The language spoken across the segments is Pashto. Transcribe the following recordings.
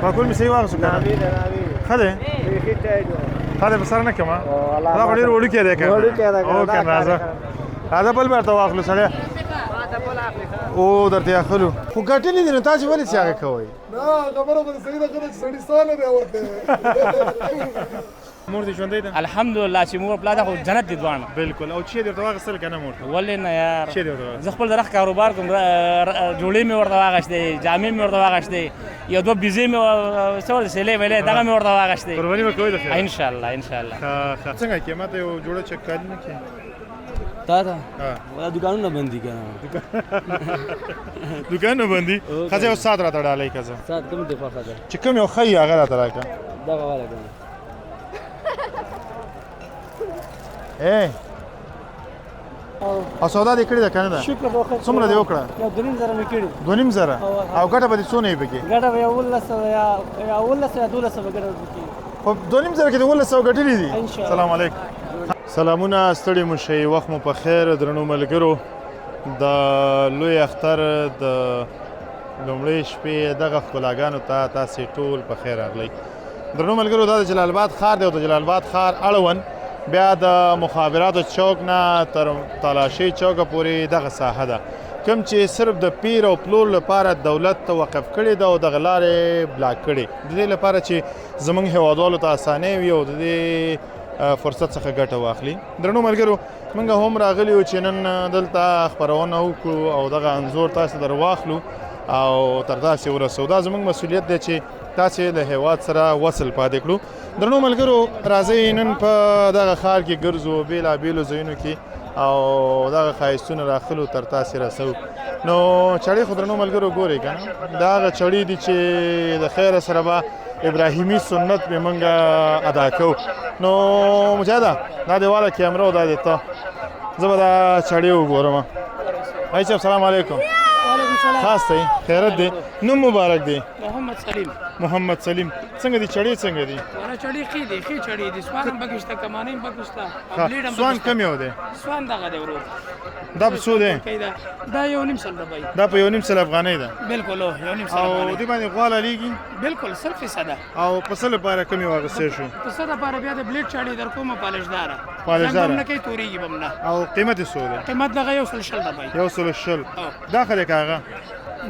پکول مې صحیح واغسو کنه؟ ناوی ده، ناوی. ښه دی؟ بیخي ټایټ و. تا دې په سر نه کړم؟ والله دا خو ډېر وړوکی دی کنه؟ وړوکی دی کنه، او دا کنه کار راځه یې خراب. راځه بل بیرته واخلو سړی. او درته اخلو خو ګټلې دي، نو تاسو ولې څه هغه کوئ؟ نه، خبره به صحیح ده کنه چې سړي ساله دی ورته. مور دې ژوندۍ ده؟ الحمدلله چې مور پلار خو جنت دي دواړه. بالکل. او چې درته واغستل کنه مور؟ ولې نه یار. چې درته واغستل؟ زه خپل د رخ کاروبار کوم، جوړې مې ورته واغستې، جامې مې ورته واغستې، یو دوه بیزې مې څه ورته سیلې ویلې دغه مې ورته واغستې. قرباني به کوئ د خیره؟ ان شاء الله، ان شاء الله. ښه ښه. څنګه کې ماته یو جوړه چک کالي نه کې؟ تا ته؟ ها. ولا دکانونه بندي کنه. دکان نه بندي؟ ښځه یو ساعت راته ډالۍ که. زه ساعت کوم دی خوښه ده؟ چې کوم یو ښه یې هغه راته راکړه. دغه والا کنه. ای او سودا دې کړې ده که نه ده؟ شکر وکړه. څومره دې وکړه؟ یو 2,500 مې کړي. 2,500؟ او ګټه به دې څونه وي پکې؟ ګټه به 1100 یا 1100 یا 1200 به ګټه پکې. په 2,500 کې د 1700 ګټلي دي. ان شاء الله. سلام علیکم. سلامونه، ستړي مو شئ، وخت مو په خیر. درنو ملګرو، د لوی اختر د لومړۍ شپې دغه ښکلاګانو ته تاسې ټول په خیر راغلئ. درنو ملګرو، دا د جلال آباد ښار دی او د جلال آباد ښار اړوند بیا د مخابراتو چوک نه تر تالاشۍ چوکه پورې دغه ساحه ده کوم چې صرف د پیر او پلور لپاره دولت ته وقف کړې ده او دغه لارې بلاک کړې، د دې لپاره چې زمونږ هیوادوالو ته اسانۍ وي او د دې فرصت څخه ګټه واخلي. درنو ملګرو، موږ هم راغلي یو چې نن دلته خپرونه وکړو او دغه انځور تاسو در واخلو او تر تاسې ورسو. دا زموږ مسولیت دی چې تاسې له هیواد سره وصل پاتې کړو. درنو ملګرو، راځئ نن په دغه ښار کې ګرځو، بېلابېلو ځایونو کې، او دغه ښایستونه راخلو تر تاسې رسو. نو چړې خو درنو ملګرو ګورئ که نه؟ دا هغه چړې دي چې د خیره سره به ابراهیمي سنت به مونږ ادا کوو. نو مجاهده، دا دی واله کیمره او دا دی ته، زه به دا چړې وګورم. بھائی صاحب، سلام علیکم. وعلیکم سلام. خاص دی، خیرت دی، نوم مبارک دی؟ محمد سلیم. محمد سلیم، څنګه دي چړې، څنګه دي؟ ولا چړې ښې دي، ښې چړې دي. سوان هم پکې شته، کمانۍ هم پکې شته او بلیډ هم. سوان کم یو دی؟ سوان دغه دی ورور. دا په څو دی؟ دا 1.5 روپۍ. دا په 1.5 افغانۍ ده؟ بالکل، 1.5 او افغانۍ. دې باندې غوا لالیږي؟ بالکل، 100%. او په څه لپاره کومې واغستې شو؟ په څه لپاره بیا د بلیډ چړې در کومه، پالشداره. پالشداره. زنګ هم نه کوي، تورېږي به هم نه. او قیمت یې څو دی؟ قیمت دغه 120 روپۍ. 120. دا ښه دی که هغه؟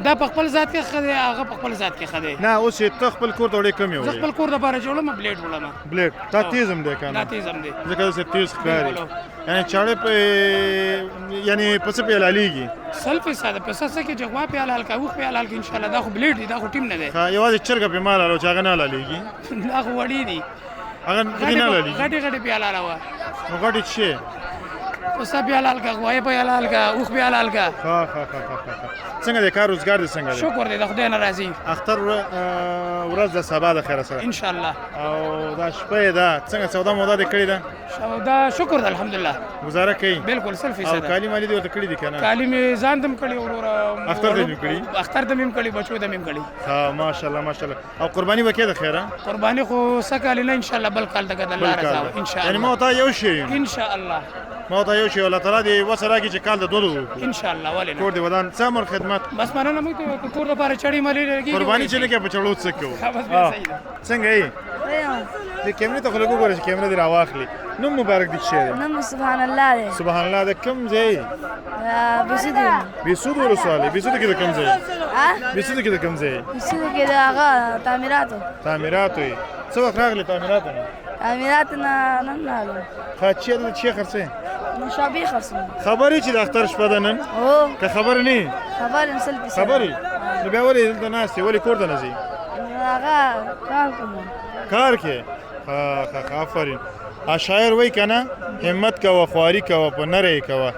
دا په خپل ذات کې ښه دی، هغه په خپل ذات کې ښه دی. نه، اوس چې ته خپل کور ته وړې کوم یو؟ زه خپل کور دپاره جوړم، بلیډ وړم. بلیډ دا تیز هم دی که نه؟ دا تیز هم دی. ځکه داسې تیز ښکاري. یعنی چاړه په یعنی په څه پې حلالېږي؟ 100%. په څه څه کې چې غوا پې حلال که اوښ پې حلال که، انشاءالله. دا خو بلیډ دی، دا خو ټیم نه دی. ښه، یوازې چرګه پې ما حلالو چې هغه نه حلالېږي. دا خو وړې دي. هغه پکې نه حلالېږي؟ غټې غټې پې حلاله. نو غټې څه؟ پسه پې حلال که، غوایه پې حلال که، اوښ پې حلال که. ښه ښه ښه ښه ښه. څنګه دی کار روزګار دې څنګه دی؟ شکر دی د خدای نه راضي. اختر ورځ د سبا د خیره سره ان شاء الله. او دا شپه یې ده، څنګه سودا مودا دې کړې ده؟ سودا شکر ده، الحمدلله. ګزاره کوي؟ بالکل، 100%. او کالي مالي دې ورته کړي دي که نه؟ کالي مې ځان ته هم کړي وروره. اختر ته مې کړي؟ اختر ته مې هم کړي، بچو ته مې هم کړي. ښه، ماشاءالله ماشاءالله. او قرباني به کې د خیره؟ قرباني خو سږکال نه، ان شاء الله بل کال ته که د الله رضا وه، ان شاء الله. یعنی ما ته یو شی ان شاء الله. ما ته یو شی، الله تعالی دې وسه راکړي چې کال د دوه دوه وکړو ان شاء الله. ولې نه؟ کور دې ودان، څه امر خدمت؟ بس مننه، موږ ته کور دپاره چړې ملې لګېږي. قرباني چې نه کوې په چړو څه کوو؟ بس بیا صحیح ده. څنګه یې؟ د کیمرې ته خو لږ وګوره چې کیمره دې راواخلي. نوم مبارک دې څه دی؟ نوم سبحان الله دی. سبحان الله، د کوم ځای؟ بیسود. بیسود ولسوالۍ. بیسود کې د کوم ځای؟ بیسود کې د کوم ځای؟ بیسود کې د هغه تعمیراتو. تعمیراتو یې. څه وخت راغلې تعمیراتو نه؟ تعمیراتو نه نن راغلم. ښه، چیرې د چی خرڅې؟ نوشابې خرڅوم. خبرې چې د اختر شپه ده نن؟ هو. که خبر نه؟ خبر یم 100%. خبرې؟ نو بیا ولې دلته ناست یې، ولې کور ته نه ځې؟ هغه کار کوم. کار کې؟ ښه ښه ښه، آفرین. شاعر وایي که نه، همت کوه، خواري کوه، په نره یې کوه،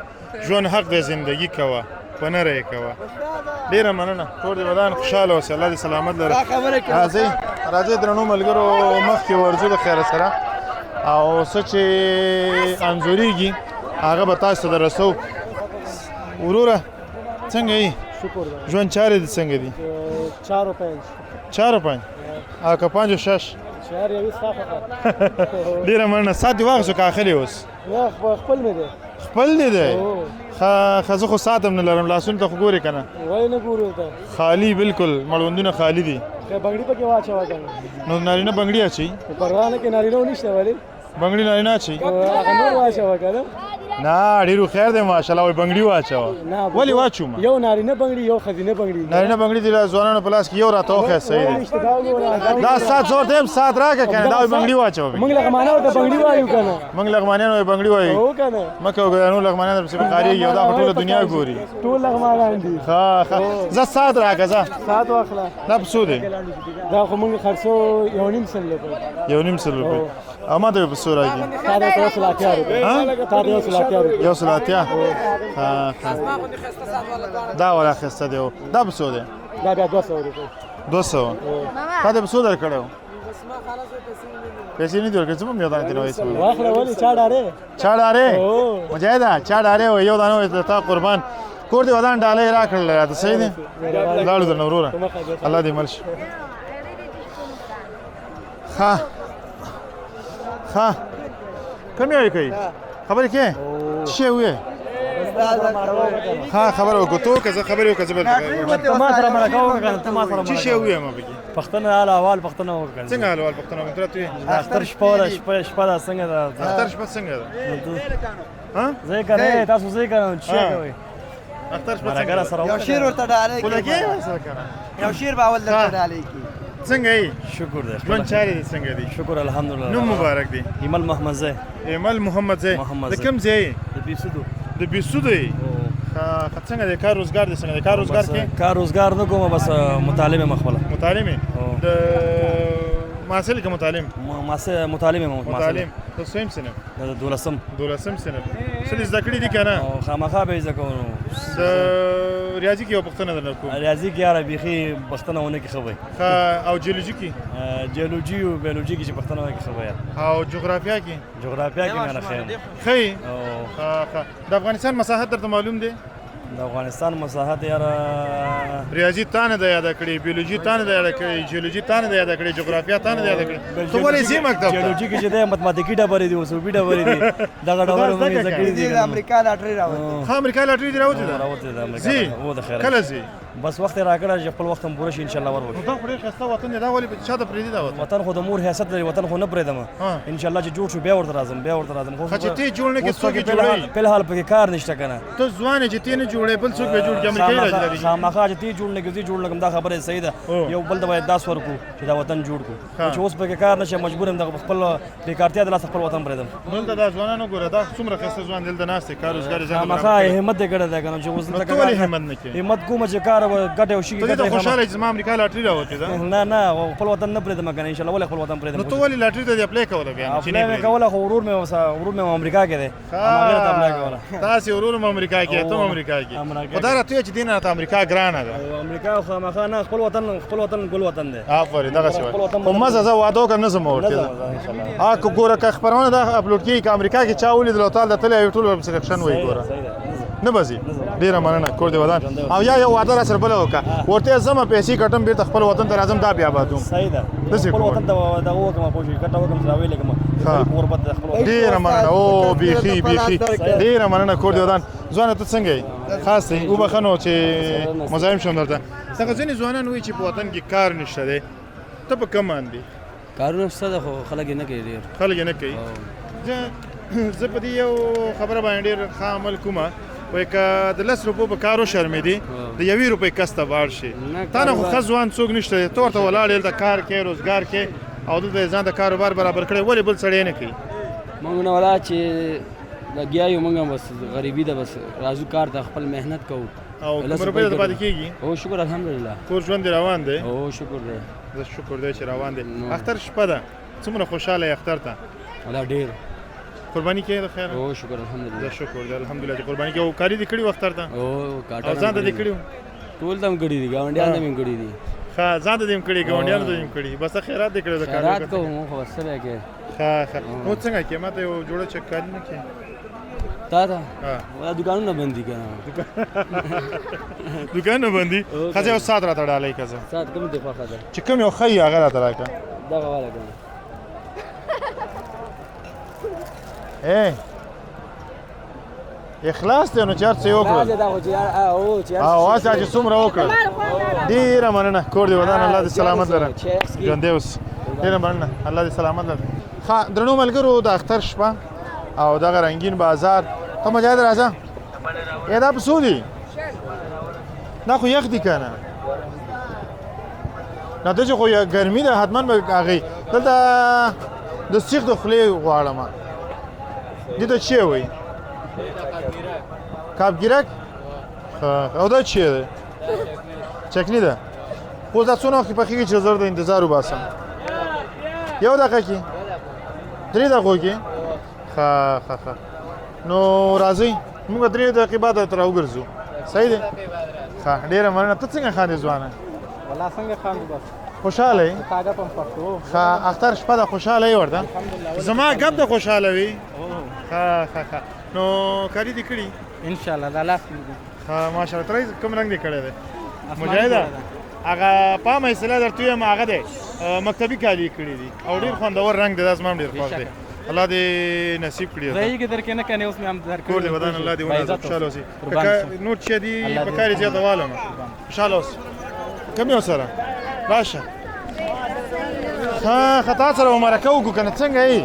ژوند حق دی، زندگی کوه، په نره یې کوه. ډېره مننه، کور دې ودان، خوشحاله اوسې، الله دې سلامت لره. راځئ راځئ درنو ملګرو، مخکې ورځو د خیره سره، او څه چې انځورېږي هغه به تاسو ته درسو. وروره، څنګه یې؟ شکر ده. ژوند چارې دې څنګه دي؟ 4 او 5. 4 او 5 او که 5 او 6؟ 4 یو ستا خوښه. ډېره مننه. ساعت دې واخیستو که اخلې اوس؟ نه، خپل مې دی. خپل دې دی؟ ښه ښه. زه خو ساعت هم نه لرم، لاسونو ته خو ګورې که نه؟ ولې نه ګورو ته؟ خالي، بالکل مړوندونه خالي دي. بنګړي پکې واچوه کنه. نو نارینه بنګړي اچي؟ پروا نه کې نارینه نشته ولې؟ بنګړي نارینه اچي؟ هغه نور واچوه کنه. نه ډېر هوښیار دی ماشاءالله، وایي بنګړي واچوه. ولې واچو ما؟ یو نارینه بنګړي یو ښځینه بنګړي. نارینه بنګړي دي ځوانانو په لاس کې، یو راته وښیه صحیح دی. دا ساعت زور دی، ساعت راکړه که نه دا وایي بنګړي واچوه. موږ لغمانه ورته بنګړي وایو که نه؟ موږ لغمانیان وایي بنګړي وایي. هو که نه؟ مه کوه ګرانه، نور لغمانیان درپسې په قاریږي او دا خو ټوله دنیا ګوري. ټول لغمانان دي. ښه ښه، ځه ساعت راکړه ځه. ساعت واخله. دا په څو دی؟ دا خو موږ خرڅو 1.5 لک روپۍ. 1.5 روپۍ. او ما ته به په څو راکړي؟ تا ته 180 روپۍ. تا ته 180 روپۍ. 180. ښه دا ولا ښایسته دی. دا په څو دی؟ دا بیا 200 روپۍ. 200. تا ته په څو درکړی و؟ پیسې نه دي ورکړې، څه به مې یو دانه ترې وایستم؟ واخله ولې چا ډارې؟ چا ډارې؟ مجاهده چا ډارې؟ وایي یو دانه وایي تا قربان، کور دې ودان ډالۍ راکړل راته. صحیح دی، لاړو درنه وروره، الله دې مل شي. ښه ښه، کوم یو یې کوي؟ خبرې کې څه شی ووایې؟ ها خبره وکړه ته، که زه خبرې وکړم زه بل ته ما سره مرکه وکړه، ته ما سره څه شی ووایم پکې؟ پښتنه حال احوال پښتنه وکړه. څنګه حال احوال پښتنه وکړه؟ ته اختر شپه ده، شپه ده څنګه ده؟ اختر شپه څنګه ده؟ ها زه کنه تاسو زه کنه چې کوي اختر شپه څنګه سره؟ یو شعر ورته ډالۍ کړي، ولګي سره کنه یو شعر به اول درته ډالۍ کړي. څنګه یې؟ شکر دی. ژوند چارې دې څنګه دي؟ شکر الحمدلله. نوم مبارک دی. ایمل محمد زی. ایمل محمد زی. د کوم ځای؟ د بیسودو. د بیسودو یې؟ ښه، څنګه دی کار روزګار دې څنګه دی؟ کار روزګار کې؟ کار روزګار نه کوم، بس مطالبه مې خپله. مطالبه د محصل که متعلم؟ متعلم یم. متعلم. د څویم صنف؟ د دولسم. دولسم صنف. څه دې زده کړي دي که نه؟ خامخا به یې زده کوم. د ریاضي کې یوه پوښتنه درنه کوم. ریاضي کې یاره بیخي پوښتنه ونه کې ښه وایي. ښه، او جیولوژي کې؟ جیولوژي او بیولوژي کې چې پوښتنه ونه کې ښه وایي. او جغرافیا کې؟ جغرافیا کې مې نه ښه یم. ښه یې؟ ښه ښه. د افغانستان مساحت درته معلوم دی؟ د افغانستان مساحت یاره ریاضي تا نه ده یاده کړې، بیولوژي تا نه ده یاده کړې، جیولوژي تا نه ده یاده کړې، جغرافیا تا نه ده یاده کړې، ته ولې ځې مکتب ته؟ جیولوژي کې چې دی متماتیکي ډبرې دي، اصولي ډبرې دي، دغه ډبرې مونږ زده کړې دي. د امریکا لاټري راوتې. ښه، امریکا لاټري دې راوتې ده؟ راوتې ده امریکا. ځې؟ هو د خیره. کله ځې؟ بس وخت یې راکړی چې خپل وخت هم پوره شي انشاءالله ور وشي. دا خو ډېر ښایسته وطن دی، دا ولې چا ته پرېږدي دا وطن؟ وطن خو د مور حیثیت لري، وطن خو نه پرېږدم انشاءالله. چې جوړ شو بیا ورته راځم، بیا ورته راځم. خو چې ته جوړ نه کړې څوک یې جوړوي؟ فلحال پکې کار نشته که نه. ته ځوان یې چې ته نه جوړې بل څوک به جوړ کړي؟ امریکایي راځي. خامخا چې ته جوړ نه کړې زه جوړ نه کړم، دا خبره صحیح ده. یو بل ته باید داس ورکړو چې دا وطن جوړ کړو. چې اوس پکې کار نشته مجبور یم د خپل بېکارتیا د لاسه خپل وطن پرېږدم. دلته دا ځوانان وګوره، دا څومره ښایسته ځوان دلته ناست دی، کار روزګار یې ځان ته خامخا همت یې کړی دی که نه. چې اوس دلته ته ولې همت نه کوې؟ همت کوم چې کار ګټه او شي. ته دې ته خوشحاله چې زما امریکا لاټري راوتې ده؟ نه نه، خپل وطن نه پرېږدم که نه انشاءالله. ولې خپل وطن پرېږدم؟ نو ته ولې لاټري ته دې اپلای کوله بیا؟ اپلای مې کوله خو ورور مې امریکا کې دی، هغه ته اپلای کوله. تاسې ورور مې امریکا کې، ته هم امریکا کې، خو دا راته ووایه چې دې نه راته امریکا ګرانه ده. امریکا خامخا نه، خپل وطن، خپل وطن ګل وطن دی. آفرین، دغسې وایه. خو مزه زه واده وکړم نه ځم ورته. ها که ګوره که خپرونه دا اپلوډ کېږي، که امریکا کې چا ولیدل او تا هلته تللی ټول به سلیکشن وایي. ګوره نه به ځي. ډېره مننه، کور دې ودان. او یا یو واده را سره بله وکړه، ورته ځم پیسې ګټم بیرته خپل وطن ته راځم، دا بیا آبادوم. صحیح ده، خپل وطن ته دغه وکړم، پوه شوې، ګټه وکړم چې راویې لګم. ډېره مننه. او بیخي بیخي ډېره مننه، کور دې ودان. ځوانه ته څنګه یې؟ خاص دی، وبخښه نو چې مزاحم شوم درته. څنګه ځینې ځوانان وایي چې په وطن کې کار نشته دی، ته په کوم باندې؟ کارونه شته ده خو خلک یې نه کوي، ډېر خلک یې نه کوي. زه په دې یو خبره باندې ډېر ښه عمل کوم، وایي که د 10 روپو په کار وشرمېدې د 1 روپۍ کس ته باړ شي. تا نه خو ښه ځوان څوک نشته دی، ته ورته ولاړ یې، دلته کار کوې، روزګار کوې او دلته یې ځان ته کاروبار برابر کړی، ولې بل سړی نه کوي؟ موږ نه ولا چې لګیا یو، موږ بس غریبي ده، بس راځو کار ته، خپل محنت کوو. او کوم روپۍ درته پاتې کېږي؟ هو شکر الحمدلله. کور ژوند دې روان دی؟ هو شکر دی. زه شکر دی چې روان دی. اختر شپه ده، څومره خوشحاله یې اختر ته؟ ولا ډېر. قرباني کوې د خیره؟ هو شکر الحمدلله. زه شکر دی الحمدلله چې قرباني کوې. او کالي دې کړي وو اختر ته؟ هو کاټن او ځان ته دې کړي وو؟ ټول ته هم کړي دي، ګاونډیان ته مې کړي دي. ښه، ځان ته دې هم کړي، ګاونډیانو ته دې هم کړي، بس خیرات دې کړی د کالو. خیرات کوو موږ خو، بس څه به کوې. ښه ښه، نو څنګه کوې؟ ما ته یو جوړه چک کالي نه کوې؟ تا ته دا دوکانونه بند دي که نه؟ دوکانونه بند دي؟ ښځه یو ساعت راته ډالۍ که. زه ساعت کوم دې خوښه ده؟ چې کوم یو ښه یي هغه راته راکړه. دغه والا که نه؟ ای اخلاص دی نو چې هر څه یې وکړل. دا خو چې او چې او هسې چې څومره وکړل. ډېره مننه، کور دې ودان، الله دې سلامت لره، ژوندی اوسې. ډېره مننه، الله دې سلامت لره. ښه درنو ملګرو، د اختر شپه او دغه رنګین بازار ته مجاهد راځه. ای دا په څو دي؟ دا خو یخ دي که نه؟ نه داسې خو ګرمي ده، حتما به هغې دلته د سیخ د خولې غواړم. دې ته چی وایي؟ کابګیرک. او دا چی دی؟ چکني ده. خو دا څونه وخت پخېږي چې زه د انتظار وباسم؟ یو دقیقه کې؟ درې دقیقو کې؟ ښه ښه ښه، نو راځئ موږ 3 دقیقې بعد درته راوګرځو. صحیح دی؟ ښه، ډېره مننه. ته څنګه خاندې ځوانه؟ والله څنګه خاندو بس. خوشحاله یې؟ تا ګپ هم خوښ وو. ښه، اختر شپه ده، خوشحاله یې ورته؟ زما ګپ د خوشحاله وي. ښه ښه ښه، نو کالي دې کړي؟ ان شاء الله دا لاس مې دي. ښه ماشاءالله. تر کوم رنګ دې کړی دی؟ مجاهده هغه پامه اصطلاح درته ویم، هغه دی مکتبي کالي کړي دي او ډېر خوندور رنګ دی، دا زما هم ډېر خوښ دی. الله دې نصیب کړي. ځایږي درکې نه کنې، اوس مې هم درکړي. کور دې ودان، الله دې ونازوي، خوشحاله اوسې. نور چې دي په کار یې زیاته والم. خوشحاله اوسې. کوم یو سره راشه؟ ښه خطا سره مرکه وکړو که نه؟ څنګه یې؟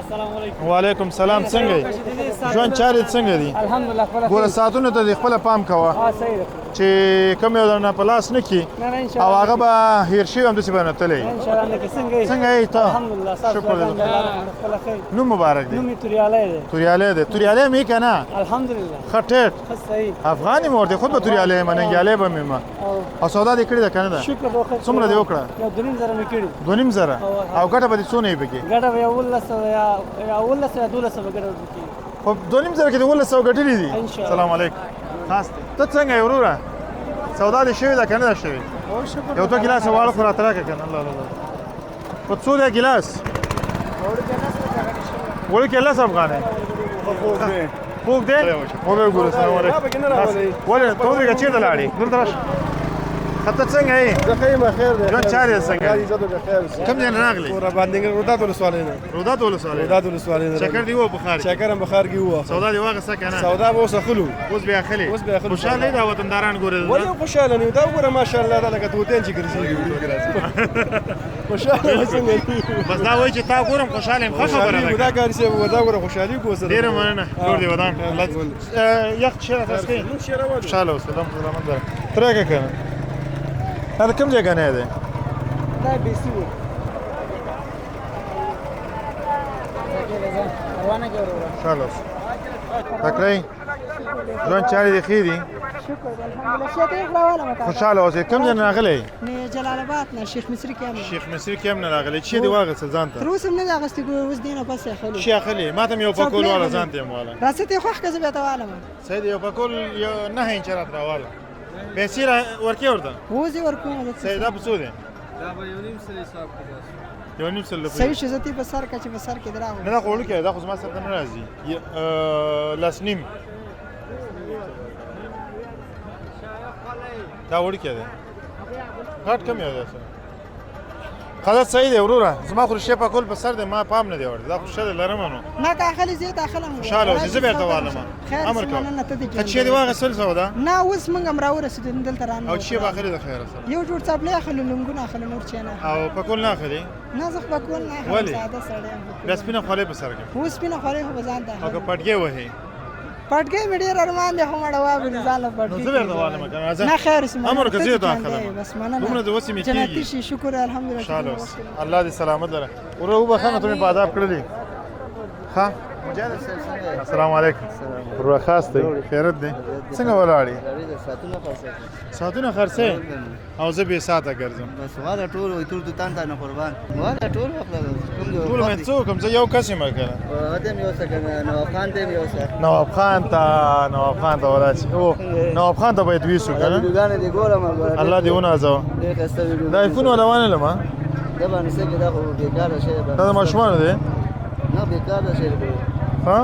السلام علیکم. وعلیکم سلام. څنګه یې؟ ژوند چارې څنګه دي؟ الحمدلله. خپله ګوره ساعتونو ته دې خپله پام کوه چې کوم یو درنه په لاس نه کړي او هغه به هېر شوي همداسې به نه تللی. څنګه یې ته؟ شکر دی. نوم مبارک دی. نوم مې توریالی دی. توریالی دی. توریالی مې که نه؟ الحمدلله. ښه ټیټ صحیح افغان یې مور دی، خود به توریالی یم، ننګیالی به مې یم. او سودا دې کړې ده که نه ده؟ شکر دی. څومره دې وکړه؟ 2,500 مې کړي. 2,500. او ګټه به دې څونه وي پکې؟ ګټه به 1100 یا 1100 یا 1200 به ګټه پکې. خو 2,500 کې دې 1100 ګټلي دي. سلام علیکم. ته څنګه یې وروره؟ سودا دې شوې ده که نه ده شوې؟ یو دوه ګیلاسه واړه خو راته راکړه که نه. الله الله، په څو دی ګیلاس؟ وړوکی 10 افغانۍ. خوږ دی؟ وبه وګورو. سلام علیکم. ولې ته ودرېږه، چېرته لاړې؟ دلته راشه. ښه ته څنګه یې؟ زه ښه یم، خیر دی. ژوند چارې څنګه دي؟ کوم ځای نه راغلې؟ راباندې رودات ولسوالۍ نه. رودات ولسوالۍ؟ رودات ولسوالۍ نه. چکر دې ووهه په ښار کې؟ چکر هم په ښار کې ووهه. سودا دې واخیسته که نه؟ سودا به اوس اخلو. اوس بیا اخلې؟ اوس بیا اخلو. خوشحاله یې؟ دا وطنداران ګورې؟ ولې خوشحاله نه یو؟ دا وګوره ماشاءالله، دا لکه طوطیان چې ګرځېږي. خوشحاله به څنګه بس دا وایي چې تا ګورم خوشحاله یم، ښه خبره ده. دا کار صاحب دا ګوره خوشحالي کوو سره. ډېره مننه، کور دې ودان. یخ شی راته څښئ؟ خوشحاله اوسې، الله مو سلامت لره. ته راکړه که نه؟ دا د کوم ځای ګنی دی؟ دا بیسي و. خوشحاله اوسې. تکړه یې؟ ژوند چارې دې ښې دي؟ شکر الحمدلله. شیته یې خوړوله ماته. خوشحاله اوسې. کوم ځای نه راغلی؟ نه جلال آباد نه، شیخ مصري کې هم. شیخ مصري کې هم نه راغلی. چی دې واخیستل ځان ته؟ تر اوسه هم نه دی اخیستې، ګوره اوس دې نه پس یې اخلو. چی اخلې؟ ما ته هم یو پکول واله، ځان ته یې هم واله. راڅه ته یې خوښ که زه بیا ته والم. صحیح دی، یو پکول یو 9 انچه راته راواله. پیسې را ورکې ورته؟ هو زه یې ورکوم. صحیح، دا په څو دی؟ دا به 1.5 حساب کړي. 1.5 روپۍ. صحیح شو، زه ته په سر که چې په سر کې دراغلم. نه دا خو وړوکی، دا خو زما سر ته نه راځي. 10.5. دا وړوکی دی، غټ کم یو دی. خدای صحیح دی وروره، زما خو رښتیا پکول په سر دی، ما پام نه دی ورته. دا خو ښه دی، لرم نو. نه که اخلې زه یې ته اخلم. خوشحاله اوسې، زه بېرته والم. امر کوه. ته چې دې واخیستل سودا؟ نه اوس موږ هم راورسېدو، دلته رانه. او چې به اخلې د خیره سره؟ یو جوړ څپلۍ اخلو، لونګونه اخلو، نور چی نه. او پکول نه اخلې؟ نه زه خو پکول نه اخلم، ساده سړی یم. بیا سپینه خولۍ په سر کې؟ هو سپینه خولۍ خو به ځان ته اخلم. او که پټګی وهې؟ پټګی مې ډېر ارمان دی، خو مړه وابه ځان له پټګي. نو زه درته والم که نه؟ نه خیر اوسې، امر که زه درته اخلم. بس مننه، دومره د وسې مې کېږي. جنتي شي، شکر الحمدلله. خوشحاله اوسې، الله دې سلامت لره. وروره وبخښه، ته مې په آداب کړلې. ښه السلام علیکم. وروره خاص دی، خیرت دی، څنګه ولاړ یې؟ ساعتونه خرڅوې او زه بې ساعته ګرځم. بس والا ټول وایي تور دوتان ته نه قربان، والا ټول واخله. ټول مې څه وکړم، زه یو کس یم که نه. هغه ته هم یوسه که نه، نواب خان ته هم یوسه. نواب خان ته، نواب خان ته ولاړ شي. او نواب خان ته باید ویسو که نه. ویډیوګانې دې ګورم. الله دې ونازوه. ډېر ښایسته ویډیو. دا ایفون والا وانه لمه؟ دا باندې څه کې، دا خو بېکاره شی دی. دا د ماشومانو دی؟ نه بېکاره شی دی. ها؟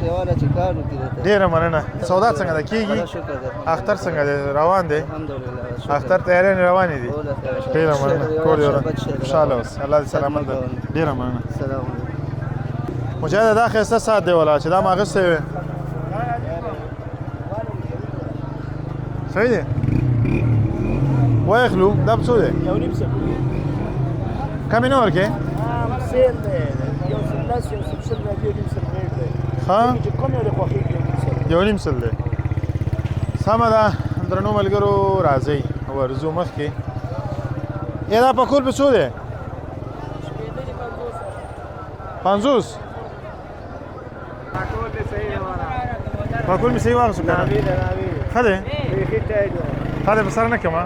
شیواله چې کار وکړي درته. ډېره مننه. سودا څنګه ده، کېږي؟ اختر څنګه دی، روان دی؟ اختر تیارې روانې دي. ډېره مننه، کور دې وران، خوشحاله اوسې، الله دې سلامت لره. ډېره مننه. مجاهده دا ښایسته ساعت دی ولا چې دا ما اخیستی وی. صحیح دی. واخلو دا په څو دی؟ 1.5 سل. کمې نه ورکې؟ سیل دی، 110، 120 راځي، 1.5 سل ریټ دی. ښه، چې کوم یو د خوښېږي، 1.5 سل. 1.5 سل دی، سمه ده. درنو ملګرو، راځئ ورځو مخکې. ای دا پکول په څو دی؟ 50. پکول مې صحیح واخیستو که نه؟ ښه دی، ښه دی، په سر نه کومه.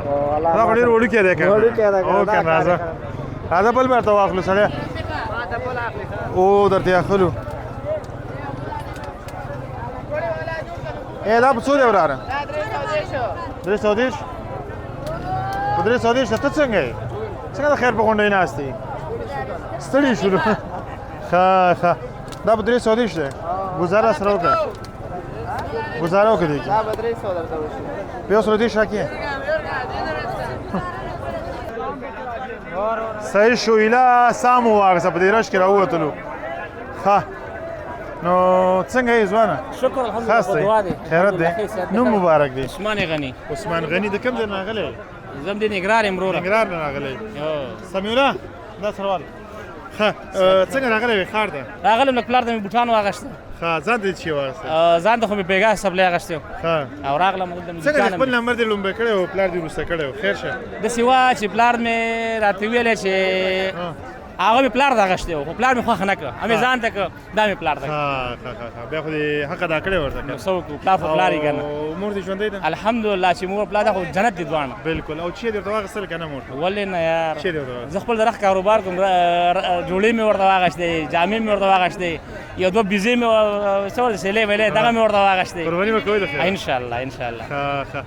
دا خو ډېر وړوکی دی که نه؟ او که نه؟ راځه راځه، بل به درته واخلو سړیه. او درته یې اخلو. ای دا په څو دی وراره؟ 330. په 330. ته څنګه یې؟ څنګه د خیر په غونډۍ ناست یې؟ ستړي شولو. ښه ښه، دا په 330 دی. ګزاره سره وکړه، ګزاره وکړه دې کې. دا به 300 درته وشي. په 130 راکې. صحیح شو. ایله سم واغسته، په دې رش کې راووتلو. ښه نو څنګه یې ځوانه؟ شکر الحمدلله، ښه په دعا دی. خیرت دی؟ نوم مبارک دی. عثمان غني. عثمان غني، د کوم ځای نه راغلی؟ زم د ننګرهار یم وروره. ننګرهار نه راغلی. سمیوله دا سروال. ښه، څنګه راغلی وې ښار ته؟ راغلم، له پلار ته مې بوټان واغوستل. ښه، ځان ته دې څه واغوستل؟ ځان ته خو مې بېګا څپلۍ اخیستې. ښه، او راغلم دلته مې څنګه دوکان. خپل نمبر دې لومبی کړی او پلار دې وروسته کړی و؟ خیر شه. داسې وه چې پلار مې راته ویلی چې هغه مې پلار ته اخیستی و، خو پلار مې خوښه نه کړه، مې ځان ته کړه، دا مې پلار ته. ښه ښه ښه ښه، بیا خو دې حق ادا کړی ورته. نو څه وکړو، پلار خو پلار یې که نه. مور دې ژوندۍ ده؟ الحمدلله چې مور پلار خو جنت دي دواړه. بالکل. او چې دې ورته واخیستل که نه مور؟ ولې نه یار. چې دې ورته واخیستل؟ زه خپل د رخت کاروبار کوم، جوړې مې ورته واغوستې، جامې مې ورته واغوستې، یو دوه بیزې مې څه ورته سیلې ویلې، دغه مې ورته واغوستې. قرباني به کوئ د خیر؟ انشاءالله انشاءالله. ښه ښه،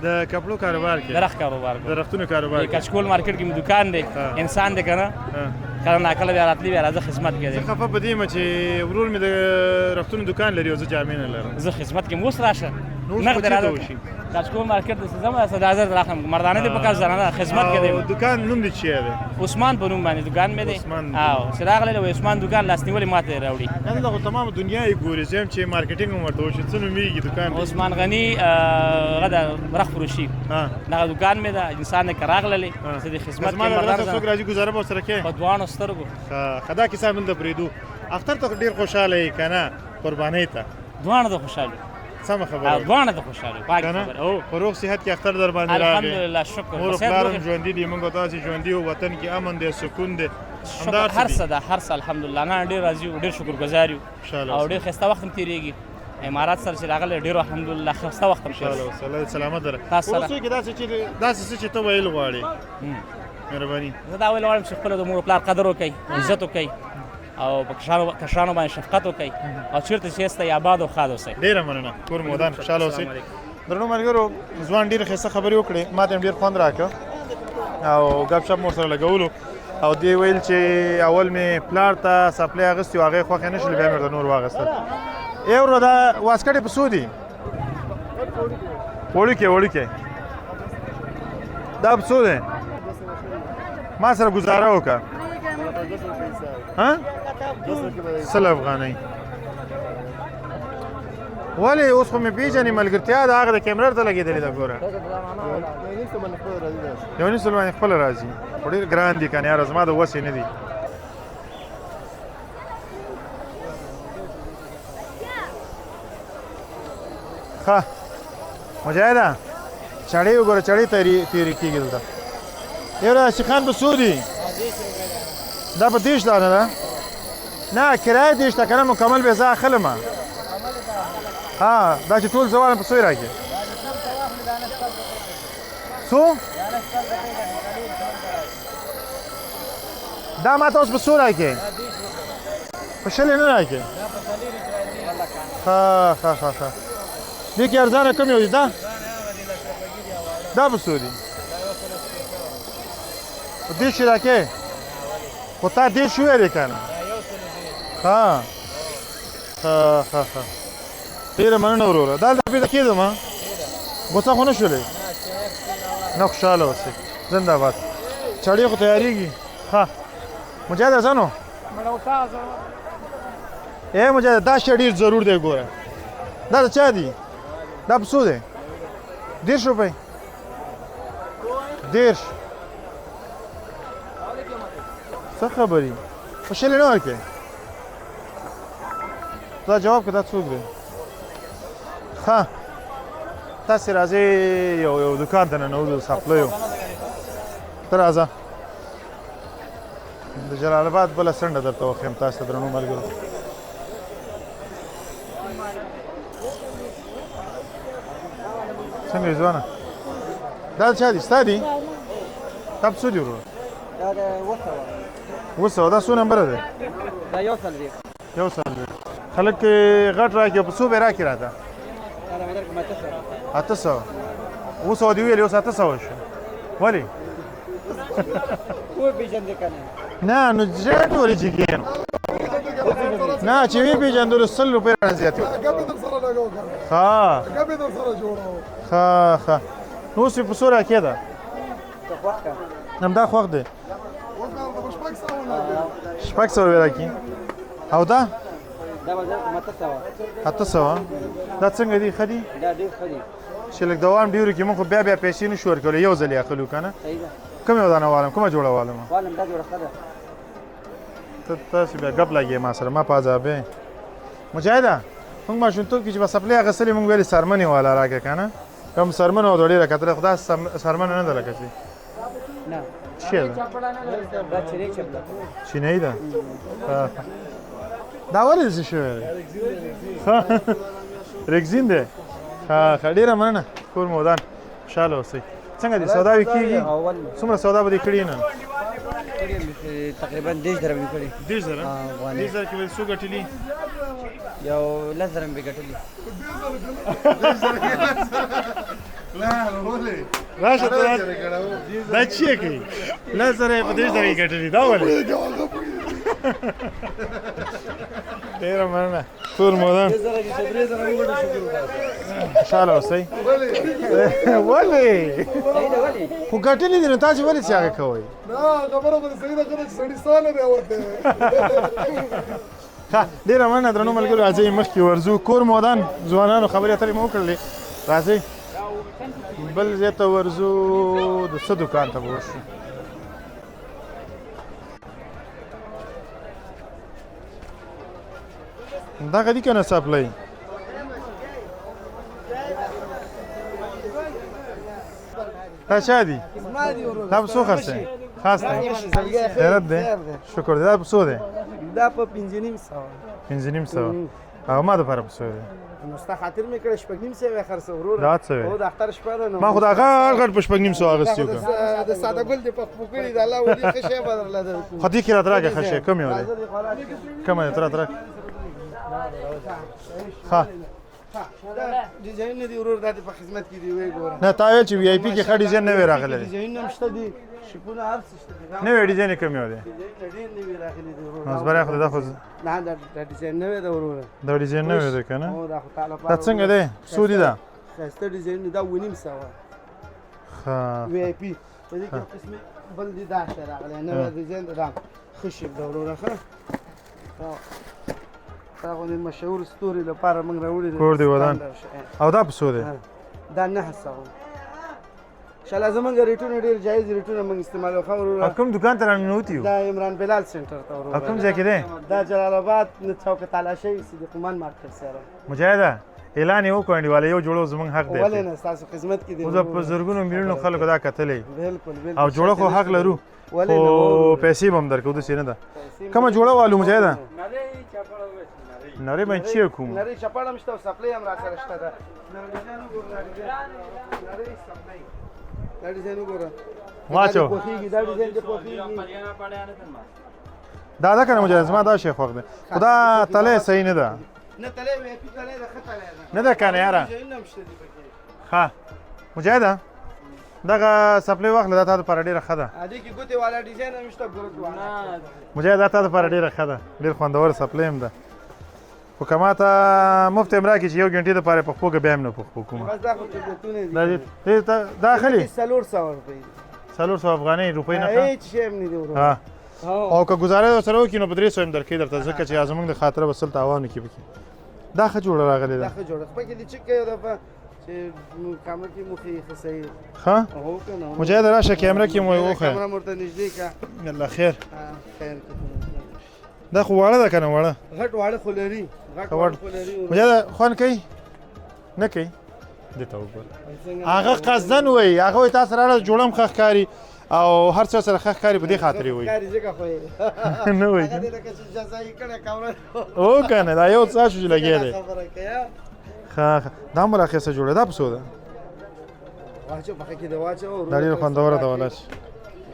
د کپړو کاروبار کې؟ د رخت کاروبار کوم. د رختونو کاروبار. د کچکول مارکیټ کې مې دکان دی. انسان دی که نه، کله ناکله بیا راتلی، بیا راځه خدمت کې دی. زه خفه په دې یم چې ورور مې د رختونو دکان لري او زه جامې نه لرم. زه خدمت کې اوس راشه. نو اوس نقد به چېرته راځه وشي؟ کچکول مارکیټ د زما سره زر راخم، مردانه دې پکار، زنانه خدمت کې دی. او دکان نوم دې چی دی؟ عثمان په نوم باندې دکان مې دی. او چې راغلی و عثمان دکان لاس نیولې ماته راوړي. نه دا خو تمام دنیا یې ګوري، زه یم چې مارکیټینګ هم ورته وشي. څه نومېږي دکان دې؟ عثمان غني، هغه د رخ فروشي دغه دکان مې ده. انسان که راغللې زه د خدمت زما کې له مردانه غره څوک راځي، ګزاره به ورسره کوې؟ په دواړو سترګو. ښه، دا کیسه موږ ته پرېږدو. اختر ته ډېر خوشحاله یې که نه قربانۍ ته؟ دواړه ته خوشحاله. سمه خبره. دواړه ته خوشحاله، پاکه خبره. او په روغ صحت کې اختر در باندې راغی. الحمدلله، شکر. مور پلار هم ژوندي دي، موږ تاسو ژوندي یو، وطن کې امن دی، سکون دی. شکر، هر څه ده، هر څه الحمدلله. نه ډېر راضي یو، ډېر شکرګزار یو او ډېر ښایسته وخت هم تېرېږي. امارات سره چې راغلی، ډېر الحمدلله ښایسته وخت هم خوشحاله اوسه، الله دې سلامت لره. تاسو سره. وروستیو کې داسې چې داسې څه چې ته ویل غواړې، مهرباني. زه دا ویل غواړم چې خپل د مور پلار قدر وکړئ، عزت وکړئ او په کشرانو باندې شفقت وکړئ او چېرته چې یاستئ آباد او ښاد اوسئ. ډېره مننه، کور مو ودان، خوشحاله اوسئ. درنو ملګرو، ځوان ډېرې ښایسته خبرې وکړې، ما ته هم ډېر خوند راکړ او ګپ شپ مو ورسره لګولو. او دی ویل چې اول مې پلار ته څپلۍ اخیستې وه، هغه یې خوښه نه شولې، بیا مې ورته نور واخیستل. ای وروره، دا واسکټې په څو دي؟ وړوکی وړوکی دا په څو دی؟ ما سره ګزاره وکړه. ها، 100 افغانۍ. ولې اوس خو مې پیژنې، ملګرتیا د هغه د کیمره ته لګېدلې ده. ګوره، 1.5 سل باندې خپله راځي، خو ډېر ګران دي که نه یاره، زما د وسې نه دي. ښه مجاهده، چړې وګوره، چړې تېرې کېږي دلته. یاره سیخان په څو دي؟ دا په 30 دانه ده؟ نه، کرایه 30 ده که نه مکمل به زه اخلم. ها، دا چې ټول زه وایم په څو یې راکړې؟ څو؟ دا ما ته اوس په څو راکړې؟ په 20 نه راکړې؟ ښه ښه ښه ښه، دې کې ارزانه کوم یو دی؟ دا دا په څو دي؟ په 30 راکې؟ خو تا 30 ویلې که نه؟ ښه ښه ښه ښه، ډېره مننه وروره. دا دلته پیدا کېدم، غوسه خو نه شولې؟ نه، خوشحاله اوسئ، زنده باد. چړې خو تیارېږي. ښه مجاهده ځه نو. ای مجاهده، دا شی ډېر ضرور دی. ګوره، دا د چا دی؟ دا په څو دی؟ 30 روپۍ، 30. څه خبرې په شلې نه ورکې؟ دا جواب که دا څوک دی؟ ښه، تاسې راځئ یو یو دکان ته ننوځو څپلیو ته. راځه، د جلال آباد بله څنډه درته وښیم تاسو ته درنو ملګرو. څنګه یې ځوانه؟ دا چا دي؟ ستا دي؟ دا په څو دي وروره؟ دا د 700. 700. دا څو نمبره دی؟ دا 140. 140. خلک غټ راکړي، په څو به راکړي راته؟ 800. 700 دی ویلې، اوس 800 شو. ولې؟ و پیژندې که نه؟ نه، نو زیات ولې چې کېن نه چې وی پیژندلو 100 روپۍ رانه زیاتې. ښه ښه ښه، نو اوس یې په څو راکې ده؟ همدا خوښ دی. 600 به راکړي. او دا؟ 800. دا څنګه دي؟ ښه دي؟ دا ډېر ښه دي. چې لږ دوام ډېرو کې موږ خو بیا بیا پیسې نه شو ورکولی، یو ځل یې اخلو که نه. کوم یو دانه والم؟ کومه جوړه والم؟ والم، دا جوړه ښه ده. ته تاسو بیا ګپ لګې ما سره، ما په عذابې. مجاهده، موږ ماشومتوب کې چې به څپلۍ اخیستلې، موږ ویلې څرمنې والا راکړه که نه. کوم څرمنه او ډېره کتله، خو دا څرمنه نه ده لکه چې نه څه ده؟ دا چینایي چپله. چینایي ده. دا ولې داسې شوی دی؟ رګزین دی. ښه ښه، ډېره مننه، کور مو ودان، خوشحاله اوسئ. څنګه دي سودا کېږي؟ څومره سودا به دې کړې نن؟ تقریبا 30,000 مې کړې. 30,000؟ 30,000 کې به څو ګټلي؟ یو 10,000 مې ګټلي. راشه ته، دا چی کوي؟ 10,000 په 30,000 کې ګټلي، دا ولې؟ ډېره مننه، کور مو ودان، خوشحاله اوسئ. ولې خو ګټلي دي، نو تاسې ولې څه هغه کوئ؟ نه، خبره خو صحیح ده، چې سړي ساه نه دی ورته. ښه، ډېره مننه درنو ملګرو. راځئ مخکې ورځو. کور مو ودان ځوانانو، خبرې اترې مو وکړلې، راځئ بل ځای ته ورځو. د څه دکان ته به ورشو؟ دغه دي که نه څپلۍ؟ دا چا دي؟ دا په څو خرڅوې؟ خاص دی، خیرت دی، شکر دی. دا په څو دی؟ دا په 550. 550. او ما دپاره په څو دی؟ نو ستا خاطر مې کړی، 650 یې خرڅه وروره. دا څه وې؟ او د اختر شپه ده نو. ما خو دا غټ غټ په 650 اخیستي وو. د ساده ګل دې په خپو کړي، د الله ولي ښه شی به درله درکړو. خو دې کې راته راکړه ښه شی. کوم یو دی؟ کومه دی؟ ته راته راکړه. ښه، ډیزاین نه دی ورور، دا دې په خدمت کې دی، وې ګوره. نه، تا ویل چې وي آی پي کې ښه ډیزاین نوی راغلی دی. ډیزاین هم شته دي، شیپونه هر څه شته دي. نوی ډیزاین یې کوم یو دی؟ ډېر نوي راغلي دي ورور. نو زبریا خو دا خو نه، دا ډیزاین نوی دی وروره. دا ډیزاین نوی دی که نه؟ دا خو تا لپاره. دا څنګه دی؟ څو دی دا؟ ښایسته ډیزاین دا 750. ښه، وي آی پي په دې کې قسمې بل دی، دا شی راغلی نوی ډیزاین دا ښه شیپ دی وروره. ښه، دا غوندې مشهور ستوري لپاره موږ راوړي. کور دی ودان. او دا په څو دی؟ دا 900. انشاءالله زمونږ ریټونه ډېر جایز ریټونه موږ استعمالوو. ښه وروره، کوم دکان ته راننوتي یو؟ دا عمران بلال سنټر ته وروره. کوم ځای کې دی؟ دا جلال آباد نه چوک تالاشۍ، صدیق عمان مارکیټ سره. مجاهده، اعلان یې وکړو، انډیواله یو جوړو زمونږ حق دی. ولې نه، ستاسو خدمت کې دی. اوس په زرګونو میلیونو خلکو دا کتلی. بالکل بالکل. او جوړه خو حق لرو، خو پیسې به هم درکوو، داسې نه ده. کومه جوړه والو مجاهده؟ نری باندې چی کوم؟ نری چپړه هم شته او څپلۍ هم راسره شته ده. نری څپلۍ، دا ډیزاین وګوره. واچو. دا ډیزاین دې خوښېږي؟ دا ده که نه مجاهد؟ زما دا شی خوښ دی، خو دا تلی صحیح نه ده. نه، تلی وي پی تلی ده، ښه تلی ده. نه ده که نه یاره؟ ښه مجاهده، دغه څپلۍ واخله، دا تا دپاره ډېره ښه ده. دې کې ګوتې والا ډیزاین هم شته، ګوتې والا. مجاهد، دا تا دپاره ډېره ښه ده، ډېر خوندور څپلۍ هم ده، خو که ما ته مفت هم راکړي چې یو ګنټې دپاره په خپو کې، بیا هم نه په خپو کوم. بس دا خو طبیعتونه دي. دا اخلي؟ 400 روپۍ. 400 افغانۍ، روپۍ نه؟ هېڅ شی هم نه دی وروره. او که ګزاره ورسره وکړي نو په 300 هم درکوي درته، ځکه چې زموږ د خاطره به سل تاوان وکړي پکې. دا ښه جوړه راغلې ده. دا ښه جوړه، خپه کې دې چک کوي دفعه. چې کامره کې مو ښه صحیح. ښه هو کنه. مجاهد راشه کیمره کې مو وخه. کیمره مرته نږدې کا. الله خیر. خیر. دا خو واړه ده کنه؟ واړه غټ واړه خو لري، غټ واړه خو لري. مجاهد خوان کوي نه کوي؟ دې ته وګوره، هغه قصدن وایي، هغه وایي تاسو راړه جوړم ښه ښکاري او هر څه سره ښه ښکاري، په دې خاطر یې وایي. ښکاري ځکه خو یې نه وایي هغه دې لکه چې جزا یې کړې کمره. او که نه دا یو څه شو چې لګیا دی. خبره کوي. ښه ښه، دا هم راخیسته جوړه ده، په څو ده؟ واچو پخه کې دی، واچو. دا ډېره خوندوره ده ولا.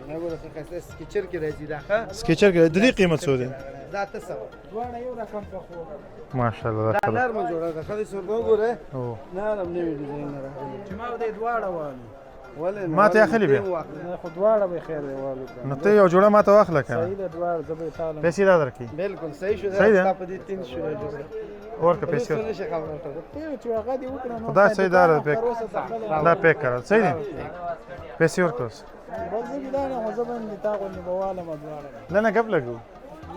نه ګوره ښه ښایسته سکیچر کې راځي دا. ښه سکیچر کې د دې قیمت څو دی؟ دا 800. دواړه یو رقم پخو. ماشاءالله. دا نرمه جوړه ده، ښه دی. سورته وګوره، نرم نوی ډیزاین راغلی. چې ما دې دواړه والو. ولې نه؟ ما ته اخلي بیا. نه خو دواړه به خیر دی والو. نو ته یو جوړه ما ته واخله کنه. صحیح ده، دواړه زه به تاله. پیسې دا درکې. بالکل صحیح شو. صحیح ده. دا په دې 3 شو جوړه. ورکه پیسې. څه نشي خبره ته. ته چې هغه دې وکړه نو. خدا صحیح دار پیک، دا پیک کړه. صحیح دی، پیسې ورکړه. بس زه دا نه خو زه باندې تا غوندې به والم دواړه. نه نه، ګپ لګو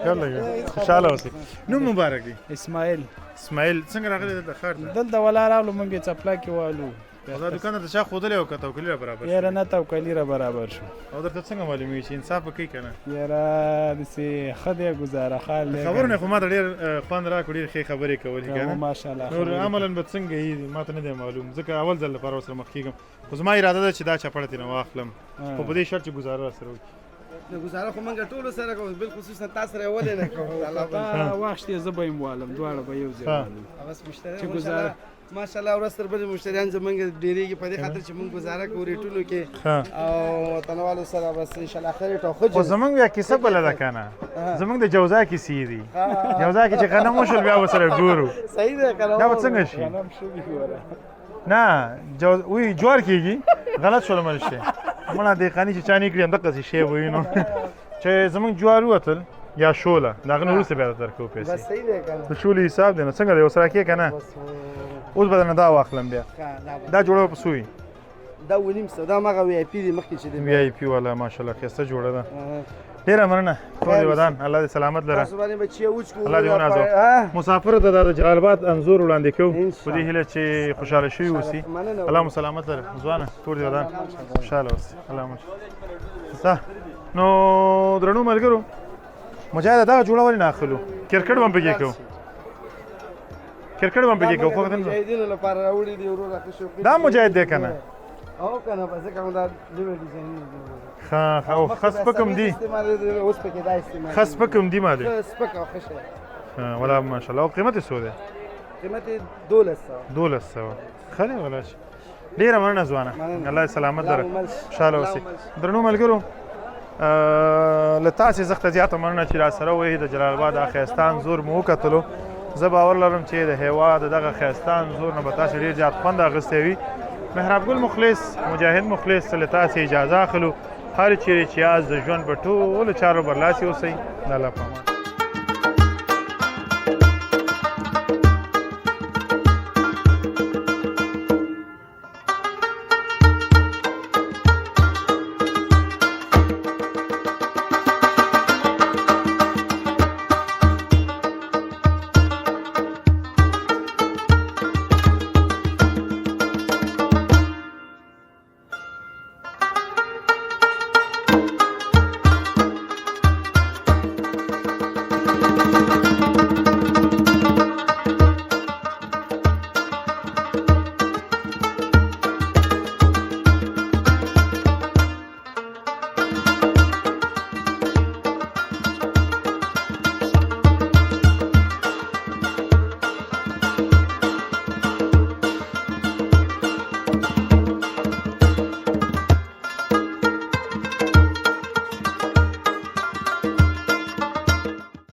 ګپ لګو. خوشاله اوسئ. نوم مبارک دی؟ اسماعیل. اسماعیل، څنګه راغلی دلته ښار ته؟ دلته ولا راغلو، مونږ یې څپلا کې والو. دا دکان ته چا ښودلی او که توکلي را برابر شو؟ یاره نه، توکلي را برابر شو. او درته څنګه معلومېږي چې انصاف به کوي که نه؟ یاره داسې ښه دی، ګزاره خال دی. خبرو نه خو ما ته ډېر خوند راکړ، ډېر ښې خبرې کولې که نه؟ ماشاءالله. نور عملاً به څنګه یي ما ته نه دی معلوم، ځکه اول ځل لپاره ورسره مخ کېږم، خو زما اراده ده چې دا چپړه ترې واخلم، خو په دې شرط چې ګزاره راسره وکړي. نو ګزاره خو مونږ ټولو سره کوو، بالخصوص تا سره ولې نه کوو؟ الله تا واخیستې زه به یې والم، دواړه به یو ځای والو. بس مشتریان چې ګزاره ماشاءالله ورځ تر بلې مشتریان زمونږ ډېرېږي، په دې خاطر چې مونږ ګزاره کوو ریټونو کې او وطنوالو سره. بس انشاءالله ښه ریټ او ښه. خو زمونږ بیا کیسه بله ده که نه، زمونږ د جوزا کیسې دي. جوزا کې چې غنم وشول بیا به سره ګورو. صحیح ده که نه؟ دا به څنګه شي؟ غنم شوي ګوره. نه جو وی جوار کېږي. غلط شول مل شي مړه دهقاني چې چا نه کړي همدقسې شی وي. نو چې زمونږ جوار ووتل یا شوله، د هغه نه وروسته بیا درته درکوو پیسې. بس صحیح دی که نه؟ د شولې حساب دی. نو څنګه دی ورسره کې که نه؟ اوس به درنه دا واخلم بیا. دا جوړه په څو وي؟ دا 250. دا مغه وی آی پی دی مخکې چې دی. وی آی پی والا، ماشاءالله ښایسته جوړه ده. ډیره مننه، کور دې ودان، الله دې سلامت لره. تاسو باندې بچي اوچ کو. الله دې ونازو. مسافر ته د جلال آباد انځور وړاندې کوو په دې هیله چې خوشاله شوي اوسي. الله مو سلامت لره ځوانه، کور دې ودان، خوشاله اوسي. الله مو. نو درنو ملګرو، مجاهد دا جوړه ولې نه اخلو؟ کرکټ به هم پکې کوو، کرکټ به هم پکې کوو. خو مجاهدینو لپاره راوړي دي وروره، ښه شوقي. دا مجاهد دی که نه؟ او که نه، بس ځکه دا نوی ډیزاینونه دي. ښه ښه، او ښه سپک هم دي. اوس پکې دا استعمال ښه سپک هم دي مالې. ښه سپک او ښه شی. ولا ماشاءالله. او قیمت یې څو دی؟ قیمت یې 1200. 1200، ښه دی ولا. ډېره مننه ځوانه، الله سلامت لره، خوشحاله اوسئ. درنو ملګرو، له تاسې زښته زیاته مننه چې راسره وئ. د جلال آباد دا ښایسته انځور مو وکتلو. زه باور لرم چې د هېواد دغه ښایسته انځور نه به تاسې ډېر زیات خوند اخیستی وي. محراب ګل مخلص، مجاهد مخلص له تاسې اجازه اخلو. هر چیرې چې یاست د ژوند په ټولو چارو برلاسي اوسئ. د الله په امان.